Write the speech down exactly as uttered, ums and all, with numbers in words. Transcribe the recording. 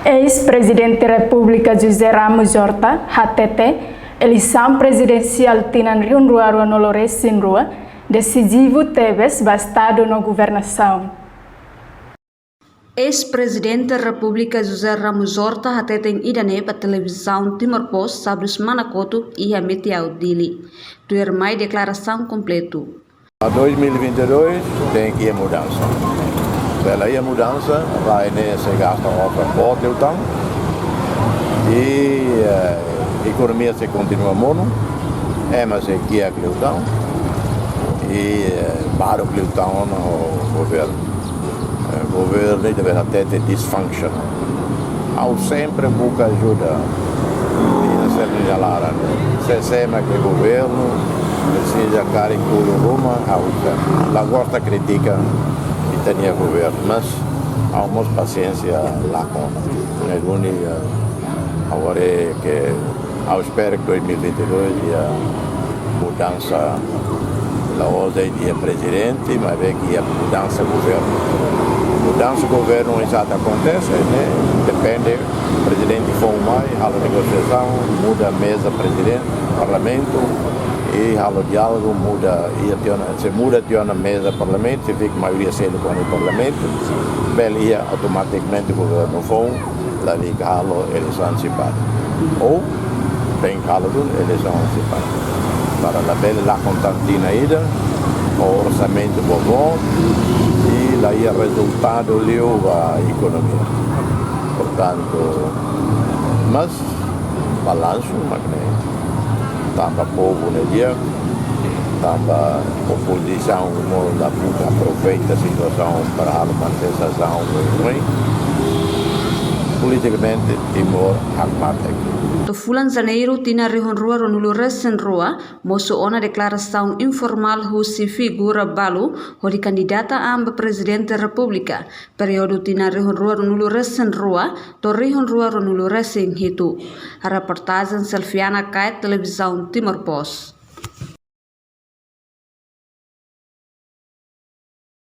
Eis-Prezidente Repúblika José Ramos Horta hatete, eleisaun prezidensiál tinan rihun rua ruanulu-resin-rua desizivu tebes ba Estadu no governasaun. Eis-Prezidente Repúblika José Ramos Horta hateten ida-ne'e ba Televizaun Timor Post, Sábadu semana kotuk, iha Metiau, Dili. Tuirmai deklarasaun kompletu. Dois mil e vinte e dois tenke iha mudansa. Bele iha mudansa, rai ne'e sei gasta osan boot liután. I, eh, ekonomia sei kontinua monu, ema sei kiak liután. I, eh, baruk liután ona ho governu. Eh, governu ne'e debe hatete dysfunctional. Ha'u sempre buka ajuda. Nia sempre iha laran. Se, se ema ke governu, presiza karik tolu ruma, ha'u la gosta kritika ita-nia governu. Mas ha'u mós pasiénsia lakon. Ne'e duni, eh, agora ke ha'u espera ke dois mil e vinte e dois iha mudansa, la'ós de'it iha prezidente, maibé ke iha mudansa governu. Mudansa governu oinsá atu akontese, ne'e depende, prezidente foun mai, halo negosiasaun, muda meza prezidente, parlamentu, i halo diálogu, muda, iha tiha ona, se muda tiha ona meza parlamentu, se fixa maioria selu kona-ba parlamentu, bele iha automatikamente governu foun, lalika halo eleisaun antisipadu. Ou tenke halo duni eleisaun antisipadu. Para labele lakon tan tinan ida, ho orsamentu boboot, i la iha rezultadu liu ba ekonomia. Portantu, mas balansu mak ne'e. Tanba povu ne'e di'ak, tanba opozisaun mós la buka aproveita situasaun para halo manifestasaun ruin. Politikamente, Timor hakmatek. To'o fulan Janeiru tinan rihun rua ruanulu-resin-rua, mosu ona deklarasaun informál husi figura balu hodi kandidata an ba Prezidente Repúblika, períodu tinan rihun rua ruanulu-resin-rua to'o rihun rua ruanulu-resin-hitu. Reportajen Selviana Kait, Televizaun Timor Post.